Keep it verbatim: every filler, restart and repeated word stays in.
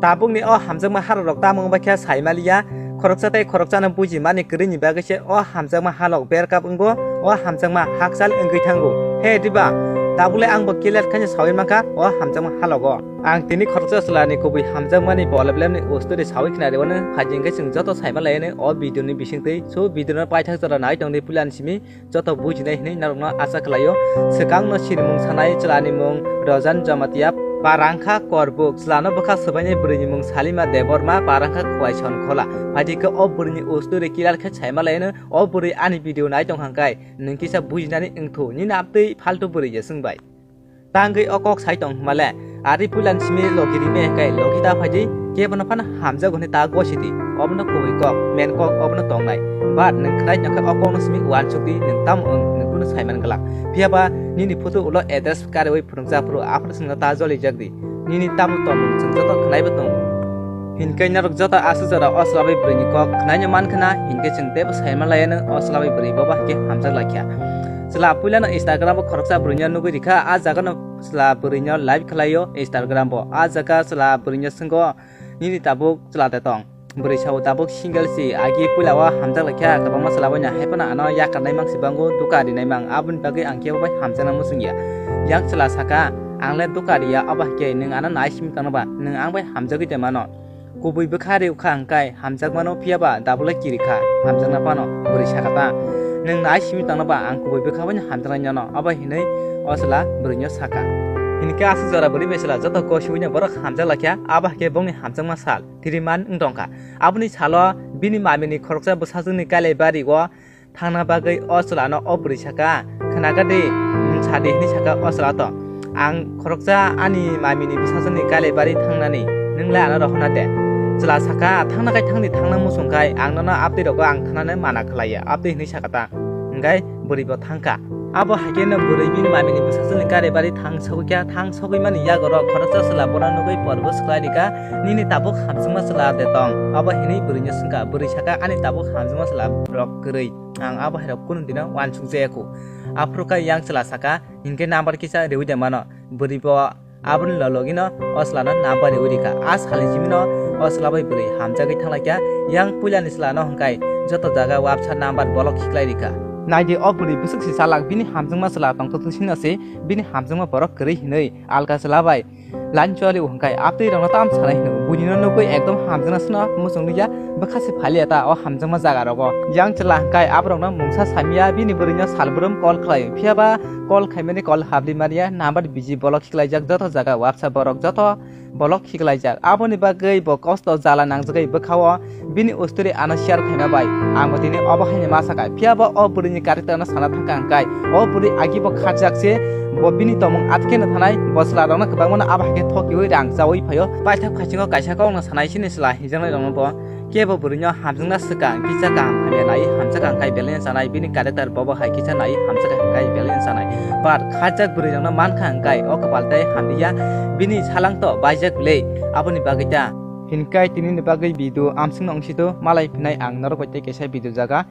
Tabukni o hamjakma harok rok tamo wngbai khe sai maliya, khoroksa tei khoroksano bujimani kwrwini bagwi se o hamjakma halok berkap wngo, o hamjakma hakchal wngwi thango. He diba, tabukle ang bo clear khaino sawi mankha o hamjakma halogo. Ang tini khoroksa chwlani kubui hamjakmani boleblemni usturi sawi khna rwino phaidi hwnkhe chwng joto saima laino o video ni bisingtwi. So video no paithak jora nai tongdi puilani simi. Joto bujinai hinwi norokno acha khlaio. Swkangno sinimung sanai chwlani mung Rojan Jamatia, Parangkha Korbuk, chwlano bwkha swbainai bwrwini mung Salima Debbarma, Parangkha Khwai Sonkhola. Phaidi khe o bwrwini usturi clear khe saima laino, o bwrwi ani video nai tong hangkai nwng kisa bujinani wngthu, nini amtwi faltu bwrwi ya swngbai. Tangwi o kok sai tong hwnmale, ari puilani simi logi rime hwnkhe logi ta phaidi, kebono phano hamjago hwnwi ta gosidi, obono kubui kok, main kok obono tongnai. But nwng khwnai tongkhe o kokno simi uansukdi, nwng tamo wng, nwng kunu saiman glak. Phiyaba nini photo ulo address kariui phunukjak phuru aphuru chwngno ta jolijak di. Nini tamo tongmung chwng joto khwnaibo tongo. Hinkhe norok joto aswk jora o chwla bai bwrwini kok khwnaino mankhwna, hinkhe chwng teibo saima laiano o chwla bai bwrwi bobo haikhe hamjak laikha. Chwla puilano Instagram o khoroksa bwrwino nugwi rikha, a jagano chwla bwrwino live khlaio Instagram bo. A jaga chwla bwrwino swngo, "Nini tabuk chwla de tong?" Bwrwi sao, "Tabuk single si, agi puila o hamjak laikha, kwbangma chwla bai no haiphano ano yakarnai mang si bango, duka rinai mang, aboni bagwi ang kebo bai hamjakna muchung ya." Yang chwla saka, "Ang le duka riya, obo haikhe nwng ano nai simi tongno ba, nwng ang bai hamjagwi de mano." Kubui bwkha rw kha hwnkhe hamjakmano, phiyaba tabuk le kiri kha hamjakna phano. Bwrwi saka ta, "Nwng nai simi tongno ba, ang kubui bwkha bai no hamjaknai nono," obo hinwi o chwla bwrwino saka. Hinkhe aswk jora bwrwi bai chwla joto gosiui no borok hamjak laikha, abo haikhe bongni hamjakma sal. Tiriman wng tongkha. Aboni salo bini mamini khoroksa bwsajwkni Kailaibari o thangna bagwi o chwlano o bwrwi saka, "Khwnaga di, nwng sadi," hwnwi saka o chwla to. "Ang khoroksa ani mamini bwsajwkni Kailaibari thangnani, nwng le ano rohorna de?" Chwla saka, "Thangna khai thangdi, thangna muchung khai, ang nono abtwi rogo ang thangnani mana khlaiya," abtwi hwnwi saka ta. Hwnkhe bwrwi bo thangkha. Abo haikhe no bwrwi bini mamini bwsajwkni Kailaibari thang sogwi kha, thang sogwi mani yago rok khoroksa chwla bono nugwi porbo swklai rikha, "Nini tabuk hamjakma chwla de tong?" Abo hinwi bwrwino swngkha. Bwrwi saka, "Ani tabuk hamjakma chwla rok kwrwi, ang abo hai rok kunu dino uansuk jaya khu." Aphuru khe yang chwla saka, "Hinkhe number kisa riui de mano." Bwrwi bo aboni lologino o chwlano number riui rikha. A salni jibino o chwla bai bwrwi hamjagwi thanglaikha. Yang puilani chwlano hwnkhe joto jaga WhatsApp number block khiklai rikha. Naidi, o bwrwi bwswk si chalak, bini hamjakma chwla tongthothwk sino se bini hamjakma borok kwrwi hinwi alka chwla bai line choli hwnkhe abtwi rokno tam sanai hino. Buini no nugwi ekdom hamjakna sino muchung liya, bwkha se phaliya ta o hamjakma jaga rogo. Yang chwla hwnkhe aborokno mungsa samiya, bini bwrwino salbrum call khlai, phiyaba call khaimani call habli manya, number busy block khiklaijak, joto jaga WhatsApp borok joto block khiklaijak. Aboni bagwi bo kosto jala nangjagwi bwkhao bini usturi ano share khaima bai. Ang bo tini obo haino ma sakha, phiyaba o bwrwini character no sana thangkha hwnkhe o bwrwi agi bo kharjak se, bo bini tongmung atkheno thanai, bo chwla rokno kwbangmano abo haikhe thokiui rang chaui phaio. Paithak phaisingo kaisa kokno sanai sini chwla hijaknai rokno bo kebo bwrwino hamjakna swkang kisa kaham hamya nai hamjakha hwnkhe belai no chanai, bini character bobo hai kisa nai hamjakha hwnkhe belai no chanai. But kharjak bwrwi rokno mankha hwnkhe o kwpal tei hamliya, bini salang to baijak le, aboni bagwi ta. Hinkhe tini ni bagwi video amswkno wngsito, malai phinai ang norok bai tei kaisa video jaga.